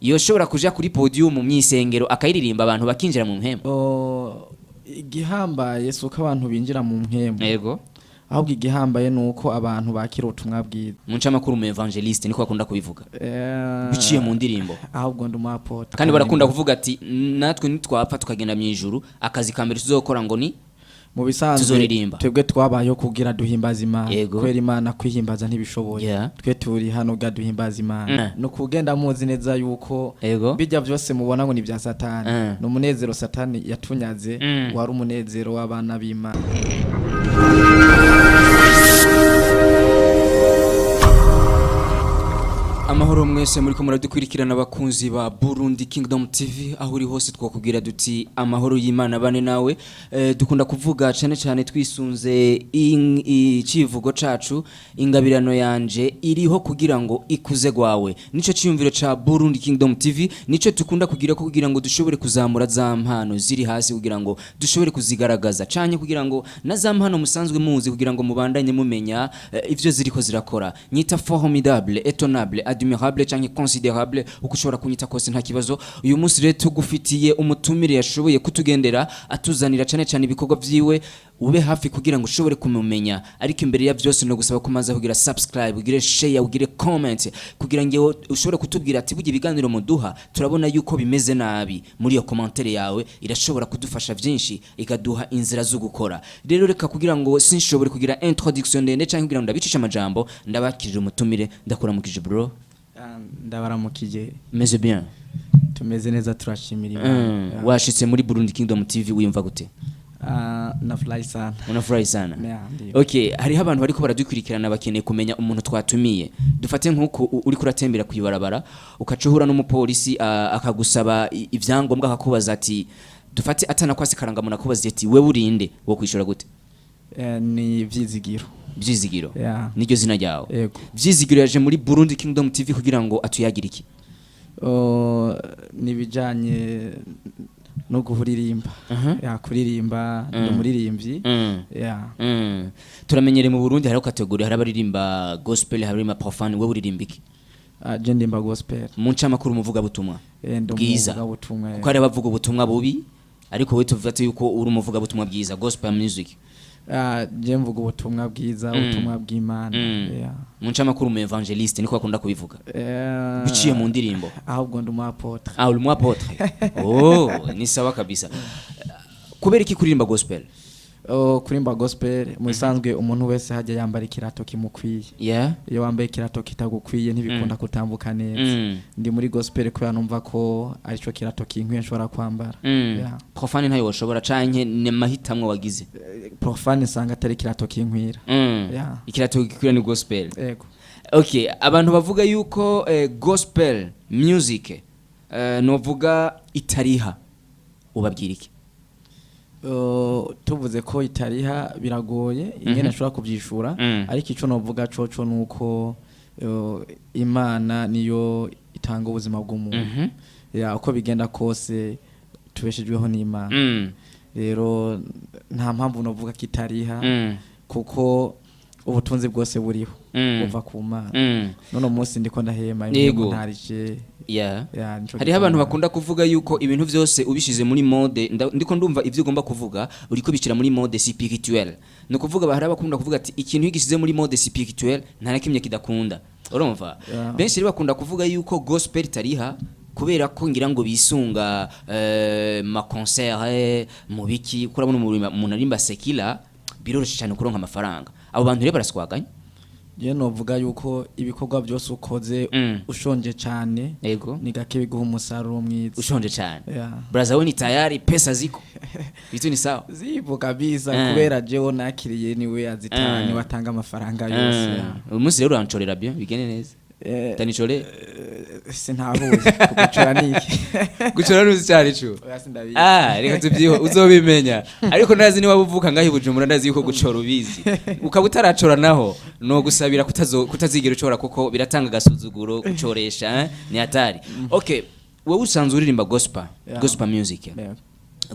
Yoshobora kuja kuri podium mu myisengero akayiririmba, abantu bakinjira mu mpemu? Oh, igihambaye si uko abantu binjira mu mpemu, ahubwo igihambaye ni uko abantu bakira ubutumwa bwiza. Mu ncamake, mu évangéliste, niko bakunda kubivuga, biciye mu ndirimbo. Ahubwo ndi umu apôtre. Kandi barakunda kuvuga ati natwe nitwapfa tukagenda mu ijuru, akazi ka mbere tuzokora ngo ni Mu bisanzwe, tuzoririmba. twebwe twabayeho kugira duhimbaza Imana, kubera Imana kwihimbaza ntibishoboye. Twe turi hano kugira duhimbaza Imana. Ni ukugenda muzi neza yuko bijya byose mubona ngo ni ibya Satani, ni umunezero Satani yatunyaze, wari umunezero w'abana b'Imana. Amahoro mwese muri ko muradukurikirana, abakunzi ba Burundi Kingdom TV, aho uri hose twakubwira duti amahoro y'Imana bane nawe. Dukunda kuvuga cyane cyane twisunze icivugo cacu: ingabirano yanje iriho kugira ngo ikuze gwawe. Nico ciyumviro ca Burundi Kingdom TV, nico dukunda kugira ko kugira ngo dushobore kuzamura za mpano ziri hasi, kugira ngo dushobore kuzigaragaza canke kugira ngo na za mpano musanzwe muzi, kugira ngo mubandanye mumenya ivyo ziriko zirakora. Nyita formidable, étonnable, admirable canke considérable, uko ushobora kunyita kose nta kibazo. Uyu munsi rero tugufitiye umutumire yashoboye kutugendera, atuzanira cane cane ibikorwa vyiwe. Ube hafi kugira ngo ushobore kumumenya, ariko imbere ya byose no gusaba kumaza kugira subscribe, ugire share, ugire comment, kugira ngo ushobore kutubwira ati burya ibiganiro muduha turabona yuko bimeze nabi. Muri iyo commentaire yawe irashobora kudufasha byinshi, ikaduha inzira zo gukora. Rero reka, kugira ngo sinshobore kugira introduction ndende cyangwa kugira ngo ndabicishe amajambo, ndabakirira umutumire. Ndakuramukije, bro. Ah, ndabaramukije. Meze bien? Tumeze neza, turashimira Imana. Yeah. Washitse muri Burundi Kingdom TV, wiyumva gute? Ah, nafurahi sana. Unafurahi sana? Yeah, ndiyo. Okay, hariho abantu bariko baradukurikirana, bakeneye kumenya umuntu twatumiye. Dufate nk'uko uriko uratembera kw'ibarabara, ukaca uhura n'umupolisi, akagusaba ivyangombwa, akakubaza ati, dufate atanakwasi karangamuntu, akubaza ati wewe urinde, wo kwishura gute? Ni Vyizigiro. Vyizigiro? Yeah. Niryo zina ryawe? Yego. Vyizigiro yaje muri Burundi Kingdom TV kugira ngo atuyagire iki? Oh, ni ibijanye no kuririmba. Ya, kuririmba, ndi umuririmbyi. Ya. Turamenyereye mu Burundi hariho catégorie, hari abaririmba gospel, hari abaririmba profane. Wewe uririmba iki? Ah, je ndimba gospel. Mu ncamake, umuvugabutumwa Ndi bwiza. umuvugabutumwa. Kuko hari abavuga ubutumwa bubi, ariko wowe tuvuga yuko uri umuvugabutumwa bwiza, gospel music. Ah, je mvuga ubutumwa bwiza, ubutumwa bw'Imana. Yeah. Mu ncamake, umu évangéliste, niko bakunda kubivuga, biciye mu ndirimbo. Ahubwo ndi umu apôtre. Ah, uri umu apôtre. Oh, ni sawa kabisa. Kubera iki kuririmba gospel? Oh, kurimba gospel, mu bisanzwe umuntu wese hajya yambara ikirato kimukwiye. Iyo wambaye ikirato kitagukwiye ntibikunda kutambuka neza. Ndi muri gospel kubera numva ko arico kirato kinkwiye nshobora kwambara. Yeah. Profane ntayo washobora, canke ni mahitamwo wagize? Profane nsanga atari ikirato kinkwira. Yeah. Ikirato gikwira ni gospel? Yego. Okay, abantu bavuga yuko gospel music novuga itariha, ubabwira iki? Tuvuze ko itariha biragoye ingene ashobora kubyishura, ariko ico novuga coco nuko Imana niyo itanga ubuzima bw'umuntu. Ya, uko bigenda kose tubeshejweho n'Imana. Rero nta mpamvu novuga ko itariha, kuko ubutunzi bwose buriho buva ku Mana. None munsi ndiko ndahema ntarije. Ya, nico Hariho abantu gituma. bakunda kuvuga yuko ibintu byose ubishize muri mode, ndiko ndumva ivyo ugomba kuvuga, uriko bishira muri mode spirituel. Ni ukuvuga hari abakunda kuvuga ati ikintu iyo ugishyize muri mode spirituel nta na kimwe kidakunda, urumva? Yeah. Benshi rero bakunda kuvuga yuko gospel itariha kubera ko ngira ngo bisunga ma concert mu biki, kuko urabona umuntu arimba séculaire biroroshye cyane kuronka amafaranga. Abo bantu rero baraswaganya. Je novuga yuko ibikorwa byose ukoze ushonje cyane, ni gake biguha umusaruro mwiza. Ushonje cyane? Yeah. Braza, we ni tayari pesa ziko, vitu ni sawa. Zipo kabisa, kubera jewe nakiriye niwe azitanga, niwe atanga amafaranga yose. Yeah. Uyu munsi rero urancorera bien, bigende neza. Utanicorera? Sintahuye, kugucora niki? Gucora ntuzi cyane ico? Oya, sindabizi. Ah, reka tubyiho, uzobimenya. Ariko ndazi niba uvuka ngaho i Bujumbura, ndazi yuko gucora ubizi. Ukaba utaracora naho, no gusabira kutazigera ucora, kuko biratanga agasuzuguro gucoresha, eh? Ni hatari. Okay, wowe usanzwe uririmba gospel, gospel music. Yeah.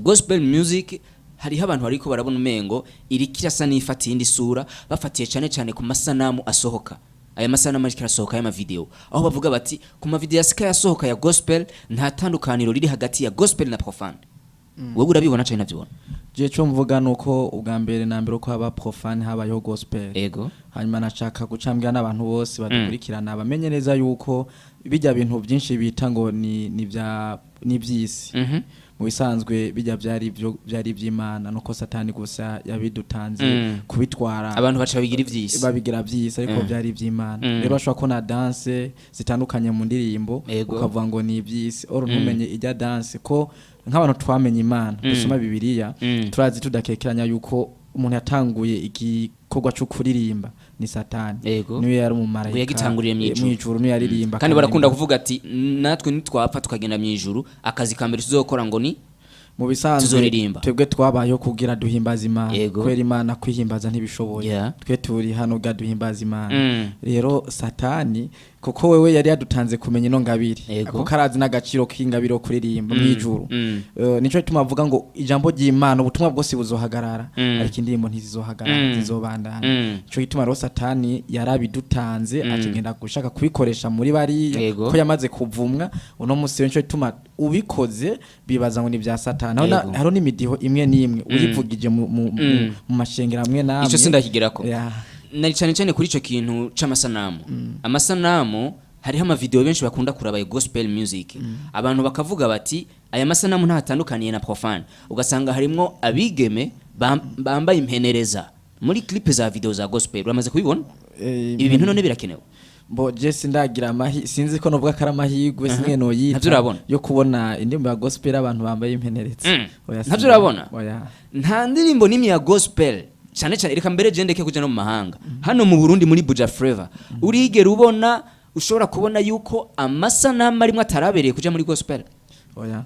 Gospel music, hariho abantu bariko barabona umengo iriko irasa n'ifata iyindi sura, bafatiye cyane cyane ku masanamu asohoka. Aya masanamu ariko arasohoka y'amavideo, aho bavuga bati ku mavideo asigaye asohoka ya gospel, nta tandukaniro riri hagati ya gospel na profane. Wewe urabibona canke ntavyibona? Je cyo mvuga nuko ubwa mbere na mbere uko haba profane habayeho gospel. Hanyuma nashaka gucambwira n'abantu bose badukurikirana bamenye neza yuko bijya bintu byinshi bita ngo ni bya ni by'isi, mu bisanzwe bijya byari byo byari iby'Imana, nuko Satani gusa yabidutanze kubitwara. Abantu baca babigira ivy'isi. Babigira by'isi, ariko byari iby'Imana. Rero bashobora kubona danse zitandukanye mu ndirimbo, ukavuga ngo ni iby'isi, or ntumenye ijya danse ko nk'abantu twamenye Imana, dusoma Bibiliya, turazi tudakekeranya yuko umuntu yatanguye igikorwa cyo kuririmba ni Satani. Niwe yari umumarayika. Ngo yagitanguriye mw'ijuru. Mw'ijuru niwe yaririmba. Kandi barakunda kuvuga ati natwe nitwapfa tukagenda mu ijuru, akazi ka mbere tuzokora ngo ni Mu bisanzwe tuzoririmba. twebwe twabayeho kugira duhimbaza Imana, kubera Imana kwihimbaza ntibishoboye. Twe turi hano ga duhimbaza Imana. Rero Satani kuko wewe yari yadutanze kumenya ino ngabire, kuko arazi n'agaciro k'ingabire yo kuririmba mw'ijuru. Nico gituma avuga ngo ijambo ry'Imana, ubutumwa bwose buzohagarara, ariko indirimbo ntizizohagarara, zizobandana. Nico gituma rero Satani yarabidutanze, akigenda gushaka kubikoresha muri bariya, ko yamaze kuvumwa uno musi. Nico gituma ubikoze bibaza ngo ni bya Satani. Aho hariho n'imidiho imwe n'imwe uyivugije mu mashengero amwe n'amwe. Ico sindakigerako. Nari cyane cyane kuri ico kintu c'amasanamu. Amasanamu, hariho amavideo benshi bakunda kuraba ya gospel music, abantu bakavuga bati aya masanamu ntatandukaniye na profane. Ugasanga harimwo abigeme bambaye impenereza muri clip za video za gospel. Uramaze kubibona? Ibi bintu none birakenewe? Bo je sindagira amahi, sinzi ko novuga ko ari amahirwe, singe noyita Ntavyo urabona? yo kubona indirimbo ya gospel abantu bambaye impeneretse. Oya, Ntavyo urabona? Oya. Nta ndirimbo n'imwe ya gospel, cyane cyane reka mbere je ndeke kuja no mu mahanga, hano mu Burundi muri Buja Flavor, urigera ubona, ushobora kubona yuko amasanamu arimwo atarabereye kuja muri gospel? Oya,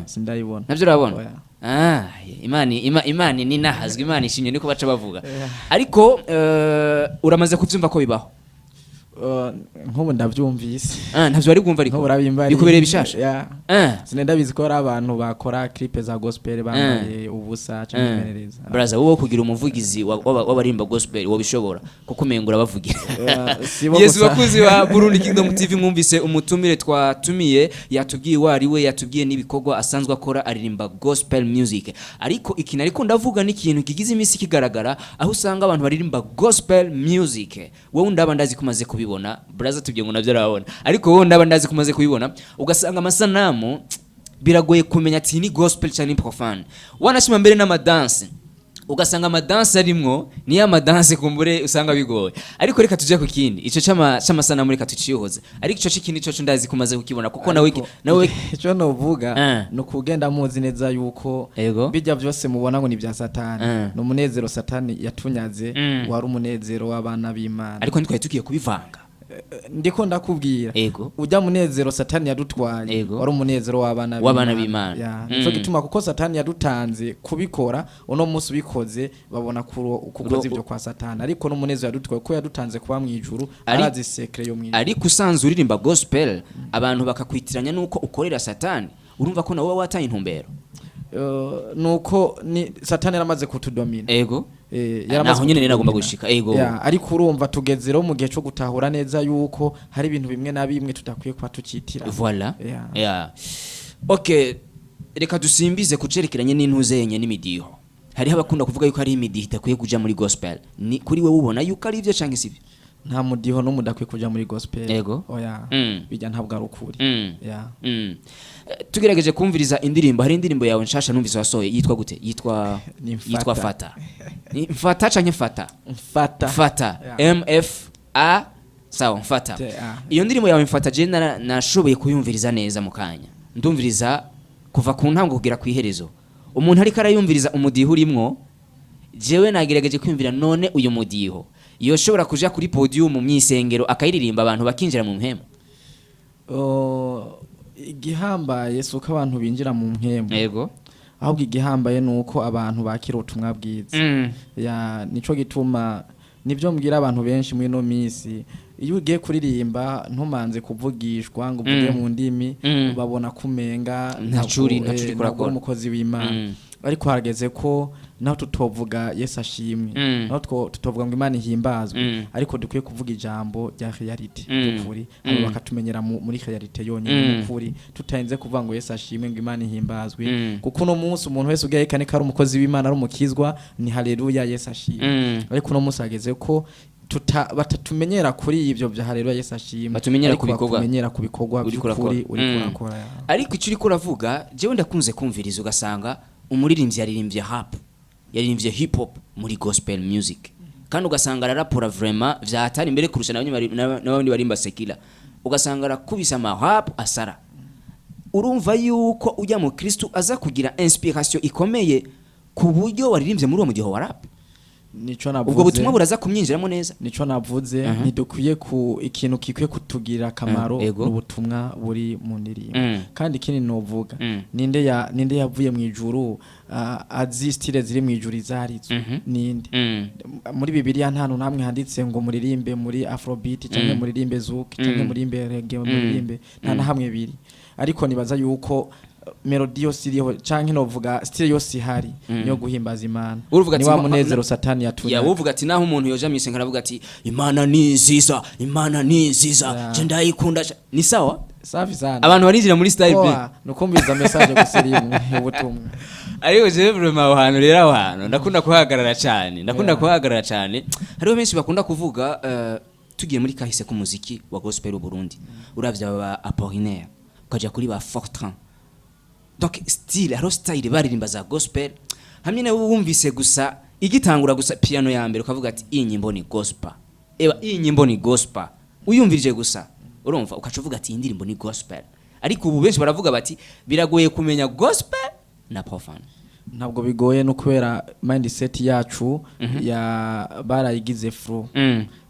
sindayibona. Navyo urabona? Oya. Ah, Imana Imana ni nahazwe, Imana ishimye, niko baca bavuga. Ariko uramaze kuvyumva ko bibaho? Nk'ubu ndabyumvise. Ah, ntavyo wari bwumva ariko? Nk'ubu urabimbariye. Bikubereye bishasha. Yeah. Sinenda bizi ko hari abantu bakora clip za gospel bambaye ubusa cyangwa impenereza. Braza, wowe kugira umuvugizi w'abarimba gospel wobishobora, kuko umenga urabavugira. Si bo Yesu. gusa. Bakuzi ba Burundi Kingdom TV, mwumvise umutumire twatumiye, yatubwiye uwo ari we, yatubwiye n'ibikorwa asanzwe akora, aririmba gospel music. Ariko ikintu ariko ndavuga ni ikintu kigize iminsi kigaragara, aho usanga abantu baririmba gospel music, wowe ndaba ndazi ko umaze kubibona. Braza tubwiye ngo nabyo arabona, ariko wowe ndaba ndazi ko umaze kubibona, ugasanga amasanamu biragoye kumenya ati ni gospel cyangwa ni profane. Wanashima mbere n'amadanse, ugasanga amadanse arimwo niyo amadanse kumbure usanga bigoye. Ariko reka tujye ku kindi, ico c'amasanamu reka tucihoze. Ariko ico c'ikindi coco ndazi kumaze kukibona, kuko nawe Ariko nawe icyo novuga ni ukugenda muzi neza yuko bijya byose mubona ngo ni bya Satani, ni umunezero Satani yatunyaze, wari umunezero w'abana b'Imana. Ariko ntitwari tugiye kubivanga. Ndiko ndakubwira, ujya munezero Satani yadutwaye wari umunezero w'abana W'abana b'Imana. Ya, nico gituma kuko Satani yadutanze kubikora, uno munsi ubikoze babona kukoze ibyo kwa Satani, ariko n'umunezero yadutwaye ko yadutanze kuba mu ijuru, arazi secret yo mu ijuru. Ariko usanzwe uririmba gospel, abantu bakakwitiranya nuko ukorera Satani, urumva ko nawe wataye intumbero. Nuko ni Satani yaramaze kutudomina. Yaramaze Naho nyene nagomba kutudomina. gushika. Ego. Ya, ariko urumva tugeze rero mu gihe cyo gutahura neza yuko hari ibintu bimwe na bimwe tudakwiye kuba tukitira. Voilà. Yeah. Yeah. Okay, reka dusimbize kucerekeranye n'intuzenye n'imidiho. Hariho abakunda kuvuga yuko hari imidiho idakwiye kuja muri gospel. Ni kuri wewe ubona yuko ari ivyo canke sivyo? Nta mudiho n'umwe udakwiye kuja muri gospel. Oya, bijya ntabwo ari ukuri. Yeah. Tugerageje kumviriza indirimbo, hari indirimbo yawe nshasha numvise wasohoye, yitwa gute? Yitwa Ni Mfata. Yitwa Fata. Ni Mfata canke Fata? Mfata. Mfata. Yeah. M F A, sawa, Mfata. T A. Iyo ndirimbo yawe Mfata, je nashoboye kuyumviriza neza mu kanya. Ndumviriza kuva ku ntango kugera ku iherezo. Umuntu ariko arayumviriza umudiho urimwo, jewe nagerageje kwiyumvira, none uyu mudiho yoshobora kuja kuri podium mu myisengero akayiririmba, abantu bakinjira mu mpemu? Oh, igihambaye si uko abantu binjira mu mpemu, ahubwo igihambaye ni uko abantu bakira ubutumwa bwiza. Ya, nico gituma nibyo mbwira abantu benshi muri ino minsi: iyo ugiye kuririmba ntumanze kuvugishwa ngo uvuge mu ndimi, babona kumenga Ntacuri ntabwo urakora. uri umukozi w'Imana. Ariko harageze ko naho tutovuga Yesu ashimwe, naho tutovuga ngo Imana ihimbazwe, ariko dukwiye kuvuga ijambo rya réalité ry'ukuri, hama bakatumenyera muri réalité yonyine, mu kuri, tutarinze kuvuga ngo Yesu ashimwe, ngo Imana ihimbazwe, kuko uno munsi umuntu wese ugiye yerekane ko ari umukozi w'Imana, ari umukizwa, ni haleluya, Yesu ashimwe. Ariko uno munsi hageze ko batatumenyera kuri ibyo bya haleluya, Yesu ashimwe, Batumenyera ariko ku bikorwa. batumenyera ku bikorwa Uriko by'ukuri urakora. uriko urakora. Ariko icyo uriko uravuga, jewe ndakunze kumviriza, ugasanga umuririmbyi yaririmbye rap, yaririmbye hip hop muri gospel music, kandi ugasanga ararapora vraiment vyatari imbere kurusha n'abandi barimba secular, ugasanga arakubise ama rap asara. Urumva yuko ujya mu Kristo aza kugira inspiration ikomeye ku buryo waririmbye muri uwo mugiho wa rap. Nico navuze. Ubwo butumwa buraza kumyinjiramo neza. Nico navuze, ntidukwiye ku ikintu gikwiye kutugirira akamaro n'ubutumwa buri mu ndirimbo. Kandi ikindi novuga, ninde yavuye mu ijuru, azi style ziri mu ijuru izarizo? Ninde? Muri Bibiliya nta hantu namwe handitse ngo muririmbe muri afrobeat, cyangwa muririmbe zouk, cyangwa muririmbe reggae, muririmbe, nta na hamwe biri. Ariko nibaza yuko melody yose iriho, canke novuga style yose ihari, niyo guhimbaza Imana. Uruvuga Ni ati wa munezero Satani yatunyaga. Ya, uvuga ati naho umuntu yoja mwisenga aravuga ati Imana ni nziza, Imana ni nziza, je ndayikunda ni sawa. Safi sana. Abantu barinjira muri style B. Poa, nukumviriza message gusa irimwe, ubutumwa. Ariko jewe vraiment aho hantu rero, aho hantu ndakunda kuhagarara cyane, ndakunda kuhagarara cyane. Hariho benshi bakunda kuvuga, tugiye muri kahise k'umuziki wa gospel u Burundi, uravye aba Apollinaire, ukaja kuri ba Fortran, donc style, hariho style baririmba za gospel, hamwe nawe wumvise gusa igitangura gusa piano ya mbere ukavuga ati iyi nyimbo ni gospel, eba iyi nyimbo ni gospel. Uyumvirije gusa urumva, ukaca uvuga ati iyi ndirimbo ni gospel. Ariko ubu benshi baravuga bati biragoye kumenya gospel na profane. Ntabwo bigoye, no kubera mindset yacu ya barayigize flou,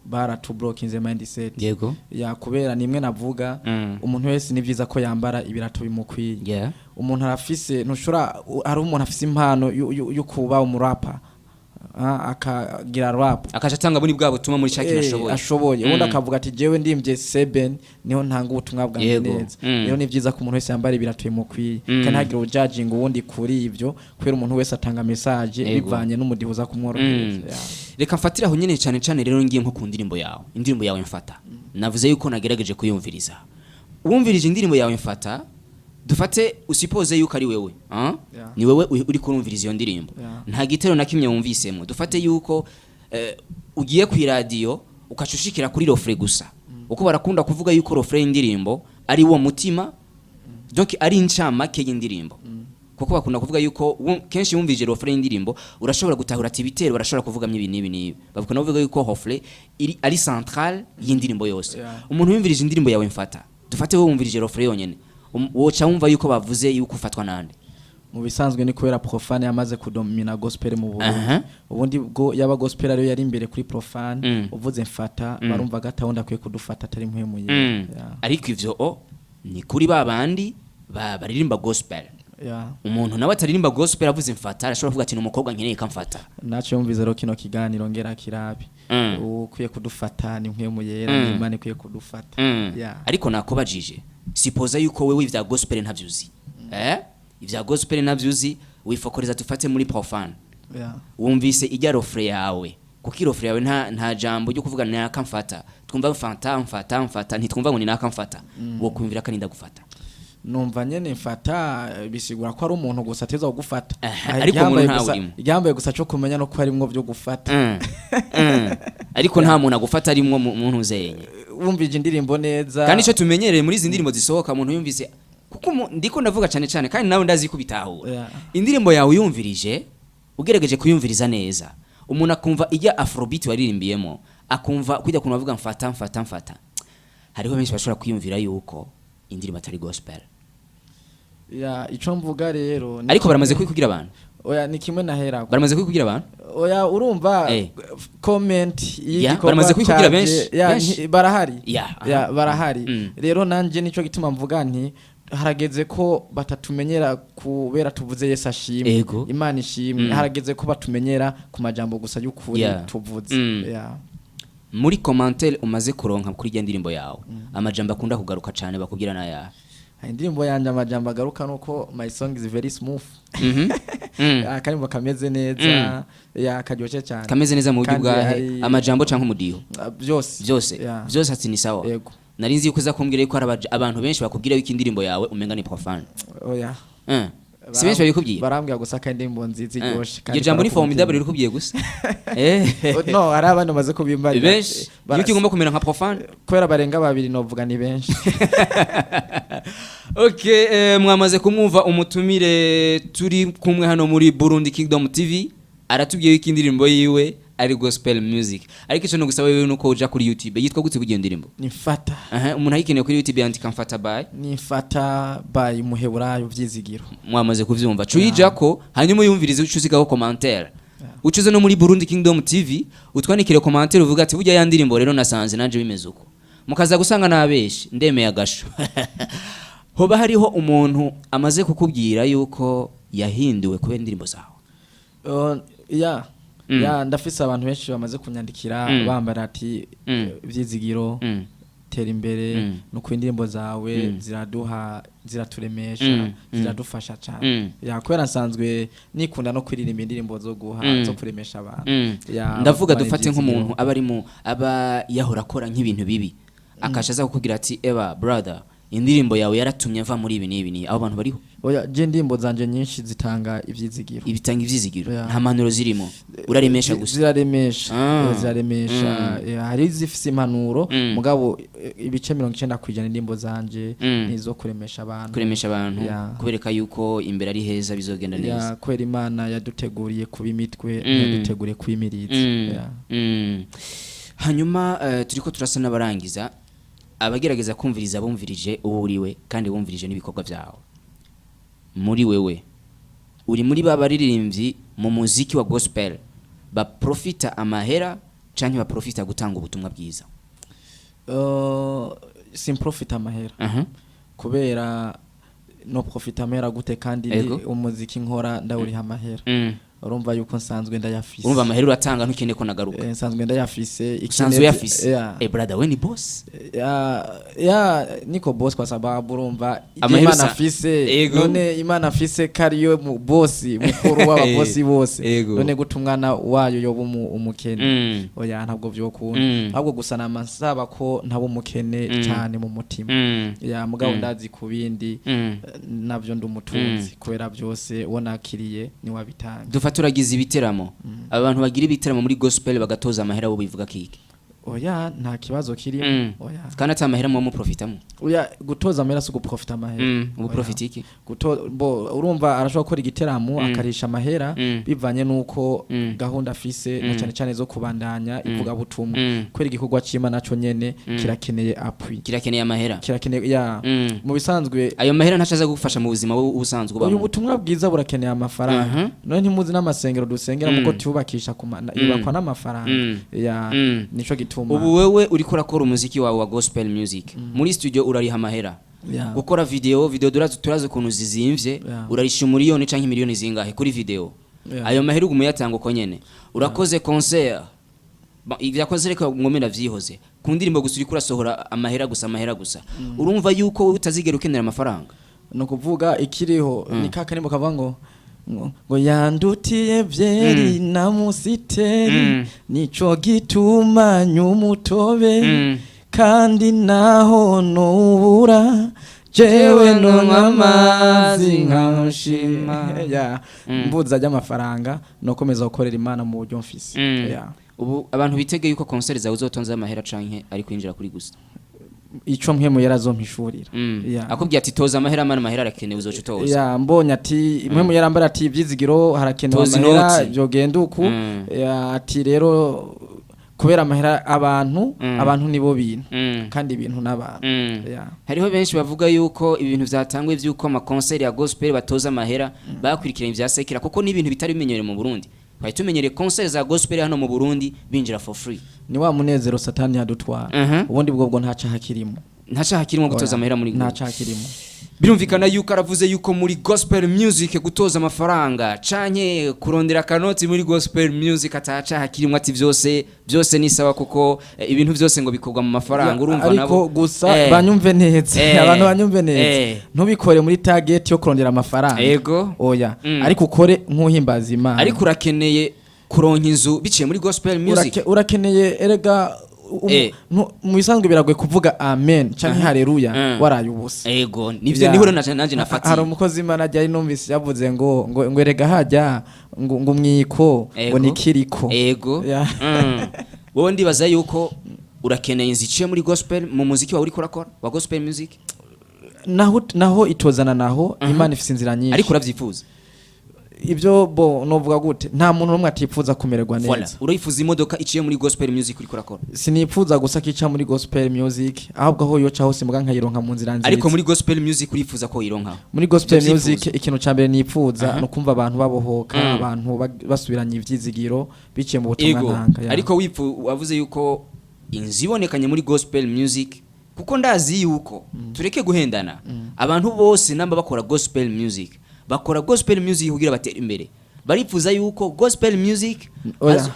baratublokinze mindset. Ya, kubera nimwe navuga, umuntu wese ni byiza ko yambara ibirato bimukwiye. Umuntu arafise, ntushobora, hari umuntu afise impano yo kuba umurapa, akagira rap, akaca atanga buni bwa butumwa muri cya kintu ashoboye. Ashoboye. Ubundi akavuga ati jewe ndimbye seben niho ntanga ubutumwa bwanjye neza. Rero ni byiza ko umuntu wese yambara ibirato bimukwiye, kandi ntagire ujudging uwundi kuri ibyo, kubera umuntu wese atanga message bivanye n'umudiho uza kumworohereza. Yeah. Reka mfatire aho nyine cyane cyane rero, ngiye nko ku ndirimbo yawe, indirimbo yawe Mfata. Navuze yuko nagerageje kuyumviriza. Wumvirije indirimbo yawe Mfata, dufate usipoze yuko ari wewe, ah? Yeah. Ni wewe uri kurumviriza iyo ndirimbo, nta gitero na kimwe wumvisemo. Dufate yuko ugiye ku iradiyo ukacushikira kuri refrain gusa, uko barakunda kuvuga yuko refrain y'indirimbo ari wo mutima, donc ari incamake y'indirimbo, kuko bakunda kuvuga yuko kenshi wumvije refrain y'indirimbo urashobora gutahura ati ibitero barashobora kuvugamo ibi n'ibi n'ibi. Bakunda kuvuga yuko refrain iri ari central y'indirimbo yose. Umuntu wumvirije indirimbo yawe Mfata, dufate wowe wumvirije refrain yonyene, woca wumva yuko bavuze yuko ufatwa nande? Mu bisanzwe ni kubera profane yamaze kudomina gospel mu Burundi. Ubundi bwo yaba gospel ariyo yari imbere kuri profane, uvuze Mfata, barumva gatahunda akwiye kudufata atari mpwemu. Yeah. Ariko ivyo o ni kuri ba bandi baririmba gospel. Umuntu nawe ataririmba gospel avuze Mfata arashobora kuvuga ati ni umukobwa nkeneye kamfata. Naco yumvize rero kino kiganiro ngera kirabi, ukwiye kudufata ni Mpwemu Yera, ni Imana ikwiye kudufata. Yeah. Ariko nakobajije, sipoza yuko wewe ivya gospel ntavyuzi, ivya gospel ntavyuzi, wifokoreza tufate muri profane, wumvise ijya refrain yawe, kuko i refrain yawe nta jambo ryo kuvuga naka mfata. Twumva mfata, mfata, mfata, ntitwumva ngo ni naka mfata. Wo kumvira kandi ndagufata. Numva nyene mfata, bisigura ko ari umuntu gusa ateza kugufata. Ariko umuntu ntawe urimo. Igihambaye gusa cyo kumenya no ko harimwo byo gufata. Ariko nta muntu agufata arimwo mu ntuzenye. Wumvije indirimbo neza. Kandi icyo tumenyereye muri izi ndirimbo zisohoka, umuntu yumvise, kuko ndiko ndavuga cyane cyane, kandi nawe ndazi ko ubitahura, indirimbo yawe uyumvirije, ugerageje kuyumviriza neza, umuntu akumva ijya afrobeat waririmbiyemo, akumva kujya kuntu bavuga mfata, mfata, mfata, hariho benshi bashobora kwiyumvira yuko indirimbo atari gospel. Ya, ico mvuga rero ni Ariko baramaze kubikubwira abantu? Oya, ni kimwe nahera. Baramaze kubikubwira abantu? Oya, urumva, comment y'igikorwa baramaze kubikubwira canje, benshi, ya, benshi. Barahari. Ya, barahari. Rero nanje nico gituma mvuga nti harageze ko batatumenyera kubera tuvuze Yesu ashimwe, Imana ishimwe. Harageze ko batumenyera ku majambo gusa y'ukuri tuvuze. Yeah. Muri commentaire umaze kuronka kuri ijya ndirimbo yawe, amajambo akunda kugaruka cyane bakubwira n'ayahe? Indirimbo yanje amajambo agaruka nuko my song is very smooth. Akarimbo kameze neza, ya, karyoshe cyane. Kameze neza mu buryo Kandi bwahe? Amajambo canke umudiho? Ah, byose. Byose? Ya. Byose, ati ni sawa. Yego. Nari nzi yuko uza kumbwira yuko hari abantu benshi bakubwira yuko indirimbo yawe umenga ni profane. Oya. Si benshi babikubwiye? Barambwira gusa ko indirimbo nziza, iryoshe. Iryo jambo ni Formidable rikubwiye gusa? No, hari abandi bamaze kubimbarira. Benshi yuko igomba kumera nka profane. Kubera barenga babiri, novuga ni benshi. Okay, mwamaze kumwumva umutumire turi kumwe hano muri Burundi Kingdom TV, aratubwiye yuko indirimbo yiwe ari gospel music, ariko icyo nugusaba wewe nuko uja kuri YouTube. Yitwa gute kugira indirimbo? Nifata. Aha, umuntu ayikeneye kuri YouTube yandika Mfata by? Nifata by Muheburayo Vyizigiro. Mwamaze kuvyumva, cuyijako hanyuma uyumvirize, uce usigaho commentaire, ucuze no muri Burundi Kingdom TV utwandikire commentaire uvuga ati burya ya ndirimbo rero nasanze nanje bimeze uko, mukaza gusanga nabeshi ndemeye agasho. Hoba hariho umuntu amaze kukubwira yuko yahinduwe kubera indirimbo zawe? Ya. Ya, ndafise abantu benshi bamaze kunyandikira, bambara ati Vyizigiro, tera imbere, nuko indirimbo zawe ziraduha, ziraturemesha, ziradufasha cyane. Ya, kubera nsanzwe nikunda no kuririmba indirimbo zo guha, zo kuremesha abantu. Ya, Ndavuga bari dufate Vyizigiro. nk'umuntu aba ari mu aba yahora akora nk'ibintu bibi, akasha aza kukubwira ati eba brother, indirimbo yawe yaratumye mva muri ibi n'ibi n'ibi. Abo bantu bariho? Oya, je indirimbo zanje nyinshi zitanga ivyizigiro. Ibitanga ivyizigiro? Yeah. Nta mpanuro zirimo, uraremesha gusa? Ziraremesha. Ah. Ziraremesha. Hari izifise impanuro, mugabo ibice 90% indirimbo zanje nizo kuremesha abantu. Kuremesha abantu. Yeah. Kubereka yuko imbere ari heza, bizogenda neza. Ya, kubera Imana yaduteguriye kuba imitwe, yaduteguriye kuba imirizo. Ya. Hanyuma turiko turasa n'abarangiza. Abagerageza kumviriza bumvirije uwo uriwe kandi bumvirije n'ibikorwa byawe. Muri wewe, uri muri ba baririmbyi mu muziki wa gospel baprofita amahera canke baprofita gutanga ubutumwa bwiza? Simprofita amahera, kubera no profita amahera gute kandi umuziki nkora ndawuriha amahera? Urumva yuko nsanzwe ndayafise. Urumva amahera uratanga, ntukeneye ko nagaruka. Nsanzwe ndayafise. Usanzwe uyafise? Yeah. Brother, we ni boss. Ya, niko boss kwa sababu urumva ibyo Amahera Imana afise. None Imana afise kariyo mu boss mukuru w'ababosi bose, none guta umwana wayo yoba umukene? Oya, ntabwo vyokunda. Ahubwo gusa nama nsaba ko ntaba umukene cyane mu mutima. Ya, mugabo ndazi ku bindi, navyo ndi umutunzi, kubera byose uwo nakiriye ni wabitanga. Dufate uragize ibiteramo, abantu bagira ibiteramo muri gospel bagatoza amahera, bo bivuga kiki? Oya, nta kibazo kirimo. Oya. Kandi ata amahera muba muprofitamo. Oya, gutoza amahera si uguprofita amahera. Ubu Oya. profita iki? Guto bo urumva arashobora gukora igiteramo akarisha amahera, bivanye nuko gahunda afise, na cyane cyane zo kubandanya ivugabutumwa, kubera igikorwa c'Imana naco nyene kirakeneye appui. Kirakeneye amahera. Kirakeneye, ya. Mu bisanzwe Ayo mahera ntaco aza gufasha mu buzima wowe ubusanzwe uyu ubamo? butumwa bwiza burakeneye amafaranga. None ntimuzi n'amasengero dusengera muko tuyubakisha ku yubakwa n'amafaranga? Ya, nico gituma. Ubu wewe uriko urakora umuziki wawe wa gospel music muri studio, urariha amahera? Ya. Gukora video turazi ukuntu zizimvye. Urarisha umuriyoni canke miliyoni zingahe kuri video? Ayo mahera uguma uyatanga uko nyene? Urakoze concert. Ivya concert reka mwome ndavyihoze, ku ndirimbo gusa uriko urasohora amahera gusa, amahera gusa. Urumva yuko wowe utazigera ukenera amafaranga? Ni ukuvuga ikiriho ni ka karimbo kavuga ngo yandutiye byeri na musiteri, nico gituma nyumutobe, kandi naho nubura jewe nonywa amazi nkamushima. Ya, mbuza ry'amafaranga nokomeza gukorera Imana mu buryo mfise. Ya. Ubu abantu bitege yuko concert zawe uzotonza amahera canke ari kwinjira kuri gusa? Ico mpwemu yarazompishurira. Ya. Akubwiye ati toza amahera mana, amahera arakenewe, uzoca utoza? Ya, mbonye ati mpwemu yarambara ati Ivyizigiro, harakenewe Toza amahera, inoti. byogenda uku. Ya, ati rero kubera amahera abantu, abantu nibo bintu, kandi ibintu n'abantu. Ya. Hariho benshi bavuga yuko ibintu vyatangwe vyuko amakonseri ya gospel batoza amahera bakurikiranye ivya sekera, kuko ni ibintu bitari bimenyerewe mu Burundi. Twari tumenyereye concert za gospel hano mu Burundi binjira for free. Ni wa munezero Satani yadutwara. Ubundi bwo nta caha kirimo. Nta cyaha kirimo gutoza Oya, amahera muri nta cyaha kirimo. Birumvikana yuko aravuze yuko muri gospel music gutoza amafaranga canke kurondera akanoti muri gospel music atacaha kirimo, ati byose byose ni sawa kuko ibintu byose ngo bikorwa mu mafaranga, urumva Ariko nabo gusa banyumve neza, abantu banyumve neza, ntubikore muri target yo kurondera amafaranga. Oya, ariko ukore nk'uhimbaza Imana. Ariko urakeneye kuronka inzu biciye muri gospel music. Urakeneye erega mu bisanzwe biragoye kuvuga amen canke haleluya waraye ubusa. Ego, nivyo. Ya. Niho nanje nafatiye. Hari umukozi w'Imana ajya numvise yavuze ngo erega hajya ngo umwiko ngo nikiriko. Ya. Wowe ndibaza yuko urakeneye inzu iciye muri gospel, mu muziki wawe uriko urakora wa gospel music. Naho itozana, naho Imana ifise inzira nyinshi. Ariko uravyifuza? Ibyo bo novuga gute, nta muntu n'umwe atifuza kumererwa Voilà. neza. Urifuza imodoka iciye muri gospel music uriko urakora? Sinifuza gusa ko ica muri gospel music, ahubwo aho yoca hose muga nkayironka mu nzira nziza. Ariko muri gospel music urifuza ko uyironka? Muri gospel Ivyo music, vyifuzo. ikintu ca mbere nifuza ni ukumva abantu babohoka, abantu basubiranye ivyizigiro biciye mu butumwa ntanga, ya. Ariko wipfu wavuze yuko inzu ibonekanye muri gospel music, kuko ndazi yuko tureke guhendana, abantu bose namba bakora gospel music, bakora gospel music kugira batere imbere, barifuza yuko gospel music Oya,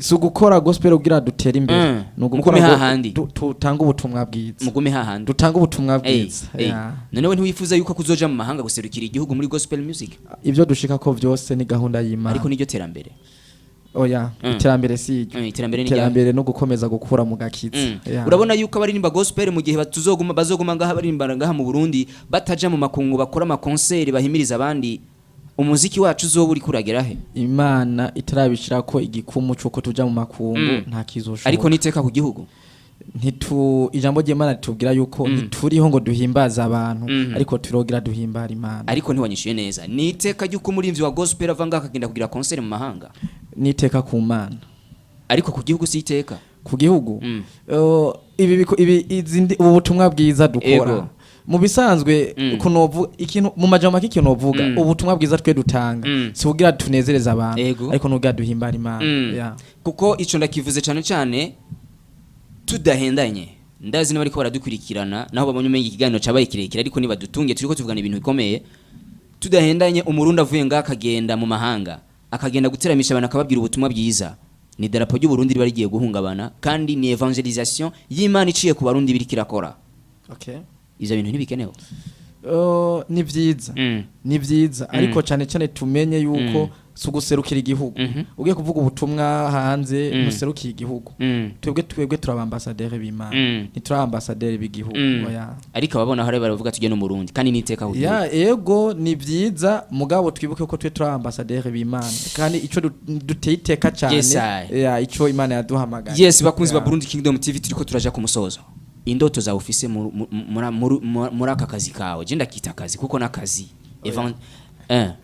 si ugukora gospel kugira dutere imbere, ni ugukora Mugume ngo hahandi. tutange ubutumwa bwiza. Mugume hahandi. Dutange ubutumwa bwiza, ya. None we ntiwifuza yuko kuzoja mu mahanga guserukira igihugu muri gospel music? Ibyo dushika ko byose ni gahunda y'Imana. Ariko niryo terambere. Oya, iterambere si iryo. Iterambere ni Iterambere no gukomeza gukura mu gakiza. Ya. Urabona yuko abaririmba gospel mu gihe batuzoguma bazoguma ngaha baririmba ngaha mu Burundi, bataja mu makungu, bakora amakonseri bahimiriza abandi, umuziki wacu uzoba uri kuragera he? Imana itarabishira ko igikumu c'uko tuja mu makungu, nta kizoshobora. Ariko niteka ku gihugu. Ntitu ijambo ry'Imana ritubwira yuko ntituriho ngo duhimbaze abantu, ariko turogira duhimbara Imana. Ariko ntiwanyishuye neza, ni iteka ry'uko umuririmbyi wa gospel ava ngaha akagenda kugira concert mu mahanga? Niteka ku Mana. Ariko ku gihugu si iteka? Ku gihugu, ibi ibi ubu butumwa bwiza dukora, mu bisanzwe, kunovu ikintu mu majambo make, ikintu novuga, ubutumwa bwiza twe dutanga si kugira tunezereze abantu, ariko nukugira duhimbara Imana. Yeah. Kuko ico ndakivuze cyane cyane tudahendanye, ndazi niba ariko baradukurikirana, naho babonye umenga ikiganiro cabaye kirekire, ariko nibadutunge turiko tuvugana ibintu bikomeye. Tudahendanye, umurundi avuye ngaha akagenda mu mahanga, akagenda guteramisha abantu, akababwira ubutumwa bwiza, ni idarapo ry'Uburundi riba rigiye guhungabana, kandi ni évangélisation y'Imana iciye ku Barundi biriko irakora. Ivyo bintu ntibikenewe? Ni vyiza, ni vyiza, ariko cyane cyane tumenye yuko si uguserukira igihugu. Ugiye kuvuga ubutumwa hanze, ntuserukiye igihugu. Twebwe turi abambasaderi b'Imana, ntituri abambasaderi b'igihugu. Oya. Ariko ababona hari baravuga tujye no mu Burundi, kandi niteka ku gihugu. Ya, ego, ni vyiza, mugabo twibuke ko twe turi abambasaderi b'Imana, kandi ico duteye iteka cyane, Yes, I. ya, ico Imana yaduhamagaye. Yes, bakunzi ba Ya. Burundi Kingdom TV, turiko turaja ku musozo. Indoto zawe ufise muri aka kazi kawe, je ndakita akazi kuko n'akazi.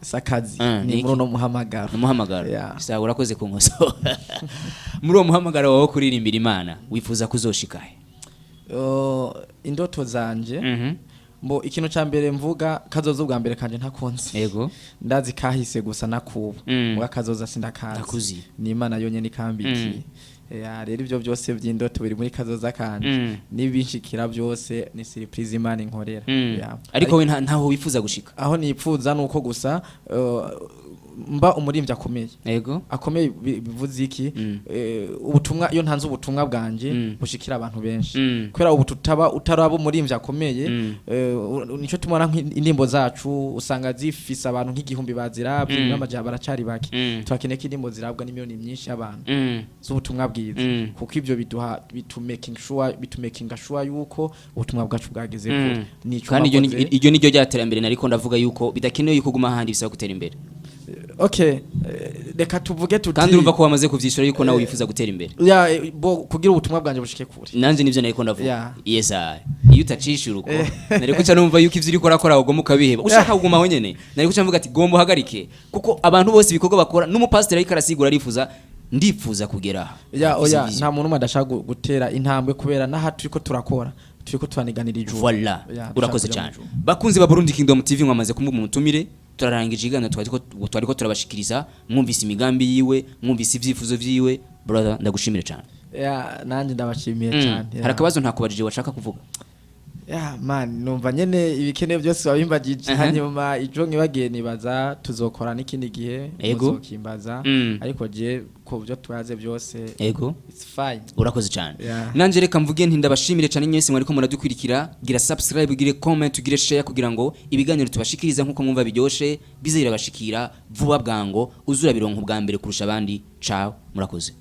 Sakazi ni Niki? muri uno muhamagaro. Umuhamagaro. Ya. Sawa, urakoze ku nkoso. Muri uwo muhamagaro wawe wo kuririmbira Imana, wifuza kuzoshikahe? Indoto zanje, mbo ikintu ca mbere mvuga, kazoza ubwa mbere kanje ntakunze. Ndazi kahise gusa nakubu, muga kazoza sindakazi. Ntakuzi. Ni Imana yonyene ikambikiye. Ya, rero ivyo byose by'indoto biri muri kazoza kanje, n'ibinshikira byose ni surprise Imana inkorera. Ya. Ariko we ntaho wifuza gushika? Aho nipfuza nuko gusa mba umurimbyi akomeye. Akomeye bivuze iki? Ubutumwa, iyo ntanze ubutumwa bwanje, bushikira abantu benshi, kubera ubu tutaba utaraba umurimbyi akomeye, nico tumara indirimbo zacu usanga zifise abantu nk'igihumbi baziravye, n'amajana baracari bake. Turakeneye ko indirimbo zirabwa n'imiliyoni myinshi y'abantu z'ubutumwa bwiza, kuko ivyo biduha bitu making sure, bitu making sure yuko ubutumwa bwacu bwageze kure. Nico Kandi nakoze. Iryo niryo ryaterambere nariko ndavuga yuko bidakenewe yuko uguma ahandi, bisaba gutera imbere. Okay, reka tuvuge tuti Kandi urumva ko wamaze kuvyishura yuko nawe wifuza gutera imbere. Ya, bo kugira ubutumwa bwanje bushike kure. Nanje nivyo nariko ndavuga. Yes, I iyo utacishura uko nari kuca numva yuko ivyo uriko urakora ugomba ukabiheba, ushaka kuguma aho nyene, nari kuca mvuga ati gomba uhagarike, kuko abantu bose ibikorwa bakora, n'umupasiteri ariko arasigura arifuza, ndipfuza kugera aha. Ya, Mfise oya, vision. nta muntu umwe adashaka gutera intambwe, kubera n'aha turiko turakora, turiko turaniganira ijuru. Voilà. Ya, Urakoze dushaka kuja cyane. mu ijuru. Bakunzi ba Burundi Kingdom TV, mwamaze kumva umutumire, turarangije ikiganiro twariko turabashikiriza, mwumvise imigambi yiwe, mwumvise ivyifuzo vyiwe. Brother, ndagushimire cyane. Ya, nanjye ndabashimiye cyane. Ya. Hari akabazo ntakubajije washaka kuvuga? Ya man, numva nyene ibikenewe byose wabimbagije. Hanyuma ijo nkibagiye, nibaza tuzokora n'ikindi gihe, muzokimbaza. Ariko je ku byo twaze byose, it's fine. Urakoze cyane. Yeah. Nanje reka mvuge nti ndabashimire cyane mwese mwariko muradukurikira. Gira subscribe, ugire comment, ugire share, kugira ngo ibiganiro tubashikiriza nkuko mwumva biryoshe bize birabashikira vuba bwango, uzura bironka ubwa mbere kurusha abandi. Ciao, murakoze.